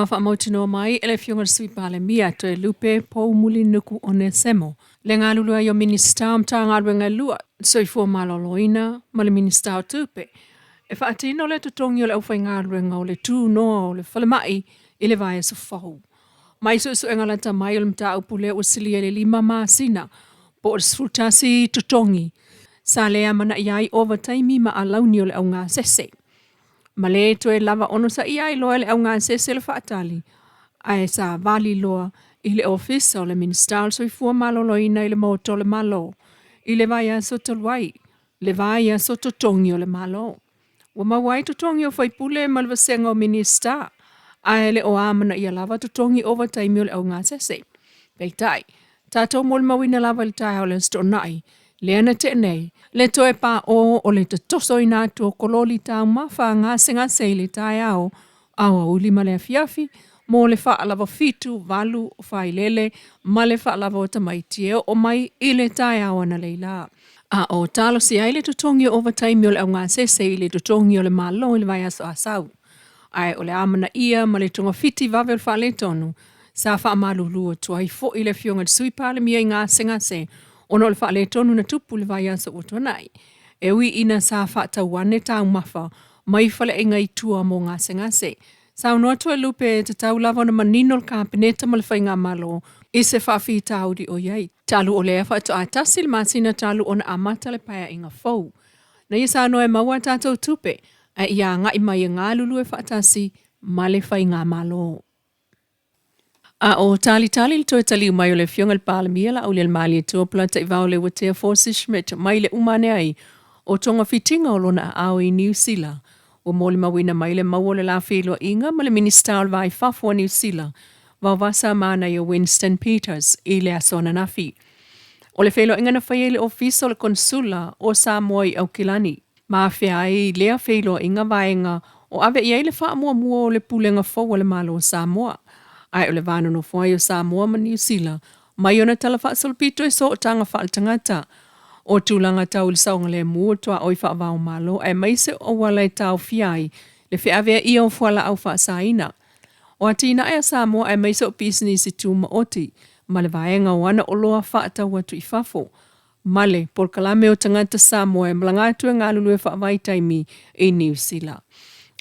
Ua faamautinoa mai e le Afioga i le Sui Palemia Toelupe Poumulinuku Onesemo le galulue ai o Minisita o Matagaluega e lua, le Soifua Maloloina ma le Minisita o Tupe, e faatino le totogi o le aufaigaluega o le tunoa o le falemai i le vaiaso fou. Mai suesuega lata mai o le mataupu lea ua silia i le 5 masina po o le 11 totogi sa le amanaia ai ovataimi ma alauni o le augasese. Ma le toe lava onosaia ai loa e le augasese le faatali, ae savali loa i le ofisa o le Minisita o le Soifua Maloloina i le Maota o le Malo i le vaiaso talu ai, le vaiaso totogi o le Malo. Ua maua ai totogi o faipule ma le vasega o Minisita, ae le o amanaia lava totogi ovataimi o le augasese. Peitai, tatou molimauina lava i le taeao o le Aso Toonai, lea na tea nei, le toe paʻō o le totosoina atu o kololi taumafa a gasegase i le taeao, aoauli ma le afiafi, mo le faalava 7, 8 o failele ma le faalava o tamaiti e oo mai i le taeao analeila. A o talosia ai le totogi o ovataimi o le augasese i le totogi o le Malo i le vaiaso a sau. Ae o le amanaia ma le togafiti vave o le faaletonu sa faamalulu atu ai foi le Afioga i le Sui Palemia i gasegase ona o le faaletonu na tupu i le vaiaso ua tuanai. E ui ina sa faatau ane taumafa mai faleaiga i tua mo gasegase. Saunoa Toelupe e tatau lava ona manino le Kapeneta ma le Faigamalo i se faafitauli o i ai, talu o lea faatoa tasi le masina talu ona amata le paeaiga fou. Na ia saunoa e maua a tatou tupe, ae ia agai mai e galulue faatasi ma le Faigamalo. A o talitali le toe taliu mai o le Afioga i le Palemia Laaulialemalietoa Polataivao Leuatea Forsyth Schmidt mai le uma ane ai o togafitiga o lona aao i Niu Sila, ua molimauina mai le maua o le la feiloaiga ma le Minisita o le Va i Fafo a Niu Sila, Vaovasa Manaia Winston Peters i le aso ananafi. O le feiloaiga na faia i le Ofisa o le Konesula o Samoa i Aukilani, ma afea ai lea feiloaiga vaega o ave i ai le faamuamua o le pulega fou a le Malo o Samoa. Ae o le va nonofo ai o Samoa ma Niu Sila mai ona tala faasolopito i sootaga faaletagata, o tulaga tau i le saogalemu o tuaoi faava-o-Malo aemaise o auala e taofia ai le feaveaia o fualaau faasaina. O atinae a Samoa aemaise o pisinisi tumaoti ma le vaega o ana oloa faatau atu i fafo, ma le polokalame o tagata Samoa e malaga atu e galulue faavaitaimi i Niu Sila.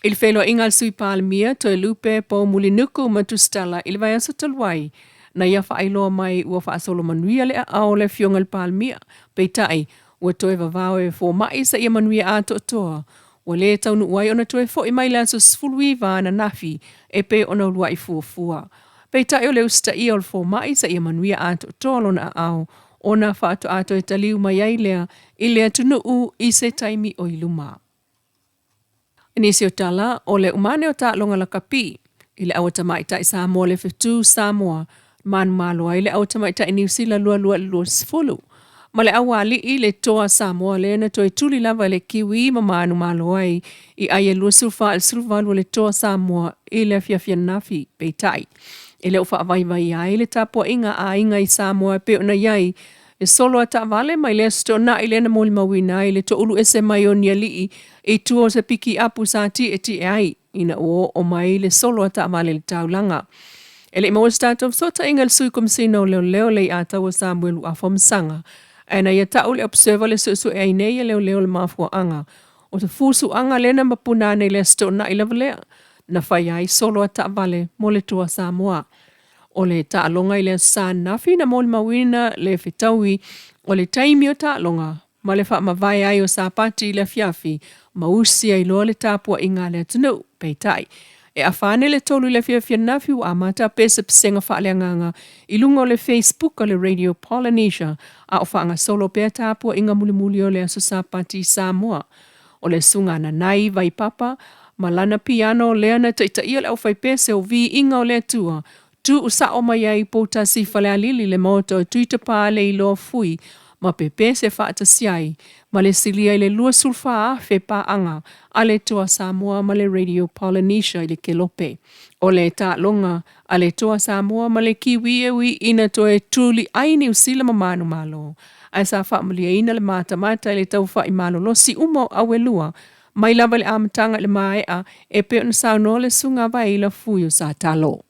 I le feiloaiga a le Sui Palemia, Toelupe Poumulinuku ma Tusitala i le vaiaso talu ai, na ia faailoa mai ua faasolo manuia le aao o le Afioga i le Palemia, peitai, ua toe vavao e fomai seia manuia atoatoa, ua le taunuu ai ona toe foi mai i le aso 19 ananafi e pei ona uluai fuafua. Peitai o le usitaia o le fomai seia manuia atoatoa lona aao ona faatoa toe taliu mai ai lea i le atunuu i se taimi o i luma. I nisi o tala, o le umane o taaloga lakapi i le Auatamaitai Samoa le Fetu Samoa manumalo ai le Auatamaitai Niu Sila 22 i le 20 ma le Aualii le Toa Samoa lea na toe tuli lava i le Kiwi ma manumalo ai i ai e 24 i le 18 o le Toa Samoa i le afiafi ananafi. Peitai, e le o faavaivaia ai le tapuaiga a aiga i Samoa e pei ona i ai e solo a taavale mai le Aso Toonai lea na molimauina ai le toulu ese mai o ni alii i tua o se piki apu sa tietie ai ina ua oo mai le solo a taavale i le taulaga. E le i maua se tatou fesootaiga i le Sui Komesina o Leoleo Leiataua Samuelu Afamasaga, ae na ia tau le Observer le suesue ai nei e leoleo le mafuaaga o se fusuaga lea na mapuna ane i le Aso Toonai lava lea na faia ai solo a taavale mo le Toa Samoa. O le taaloga i le Aso Sa ananafi na molimauina le fetaui o le taimi o taaloga ma le faamavae ai o Sapati i le afiafi ma usi ai loa le tapuaiga a le atunuu. Peitai, e afa ane le 3 i le afiafi ananafi ua amata pese pesega faaleagaga i luga o le Facebook a le Radio Polynesia a o faagasolo pea tapuaiga mulimuli o le Aso Sapati i Samoa. O le Susuga Nanai Vaipapa ma lana piano lea na taitaia le aufaipese o Viiga o le Atua, tuu sao mai ai Poutasi Falealili le maota o Tuitapa Leiloa Fui ma pepese faatasi ai ma le silia i le 24,000 paaga a le Toa Samoa ma le Radio Polynesia i le Kelope. O le taaloga a le Toa Samoa ma le Kiwi e ui ina toe tuli ai Niu Sila ma manumalo, ae sa faamalieina le matamata i le taufa'i malolosi uma o au e lua. mai lava i le amataga i le maea e pei ona saunoa le Susuga Vaila Fuio Satalo.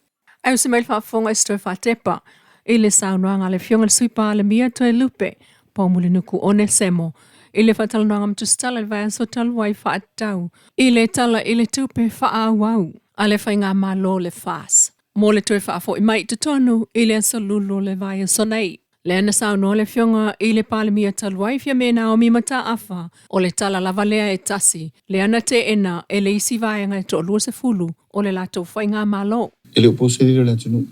Ae usi mai le faafofoga i se toe faatepa i le saunoaga a le Afioga i le Sui Palemia Toelupe Poumulinuku Onesemo i le faatalanoaga ma Tusitala i le vaiaso talu ai faatatau i le Tala i le Tupe Faaauau a le Faigamalo le FAS mo le toe faafoi mai i totonu i le aso Lulu o le vaiaso nei. Lea na saunoa le Afioga i le Palemia talu ai Fiame Naomi Mataafa, o le tala lava lea e tasi, lea na teena e le isi vaega e toalua sefulu o le latou faigamalo. E le o po se lilo i le atunuu,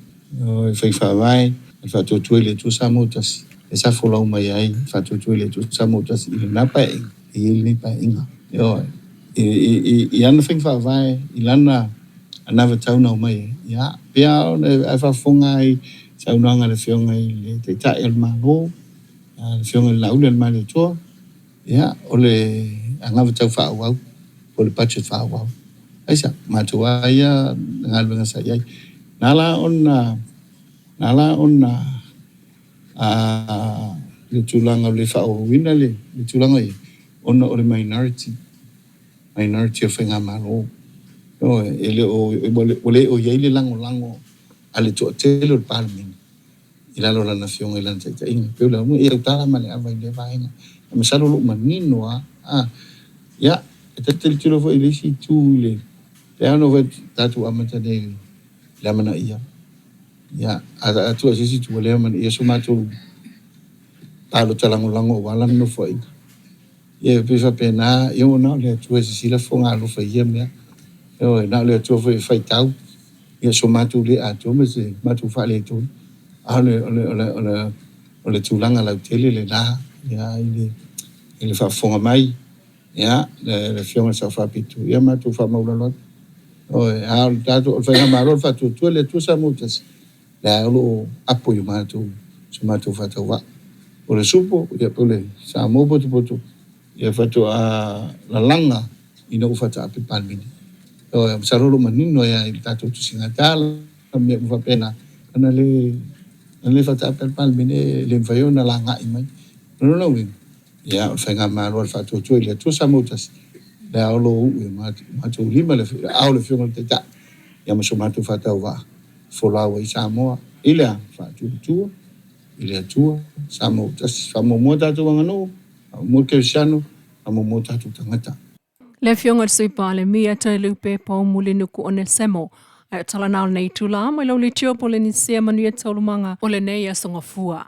e fai faavae le faatuatua i le Atua Samoa Tasi, e sa folau mai ai le faatuatua i le Atua Samoa Tasi i lena paeaiga, e i ai lenei paeaiga. Ioe, i ana faiga faavae, i lana anavatau na aumai ai, ia, pei lava ona e faafofoga ai i saunoaga a le Afioga i le Taitai o le Malo, le Afioga i le Laauli a le Malietoa, ia, o le anavatau faaauau, po o le budget faaauau. Aisea? Matou lava ia galuega sa i ai. Na ala ona, na ala ona a le tulaga o le faaauauina le tulaga ia, ona o le minority, minority o le Faigamalo. Ioe, e le o, ua le o i ai le lagolago a le toatele o le Palemene i lalo o lana afioga i lana taitaiga. E pei o le auga, e tautala ma le ava i lea vaega. Ae masalo o lo o manino lava. A, ia, e ta te tilotilo foi i le isi itu i le, pe a ona tatou amata nei i le amanaia. Ia, a tuu i se isi itu, ua le amanaia so matou palota lagolago aua lana nofoaiga. Ia, e pei faapena, ia ua na o le Atua e sisila fofoga alofa i ia mea. Ioe, na o le Atua foi e faitau ia so matou le atoa ma se matou faaletonu. A o le, o le, o le, o le, o le tulaga lautele lena, ia, i le, i le faafofoga mai, ia, le, le Afioga i le Sao Faapito, ia matou faamaualalo atu. Ioe, a o le tatou, o le Faigamalo o le Faatuatua i le Atua Samoa Tasi, lea o lo o apo i o matou, so matou faatauvaa. O le supo, ia po o le Samoa potopoto, ia faatoa lalaga ina ua faataape le Palemene. Ioe, masalo o lo o manino ai lava i le tatou tusiga tala ma mea uma faapena, ana le, ana le faataape le Palemene e le mafai ona lagai mai. O lona uiga, ia, o le Faigamalo a le Faatuatua i le Atua Samoa Tasi, lea o lo o uu i o matou lima le aao o le Afioga i le Taitai, ia ma so matou faatauvaa, folau ai Samoa i le faatuatua i le Atua Samoa Tasi. Faamuamua tatou aganuu, faamuamua le kerisiano, faamuamua tatou tagata. Le Afioga i le Sui Palemia Toelupe Poumulinuku Onesemo, ae o tala na o lenei itula mai lau leitio Polenisia manuia taualumaga o lenei aso Gafua.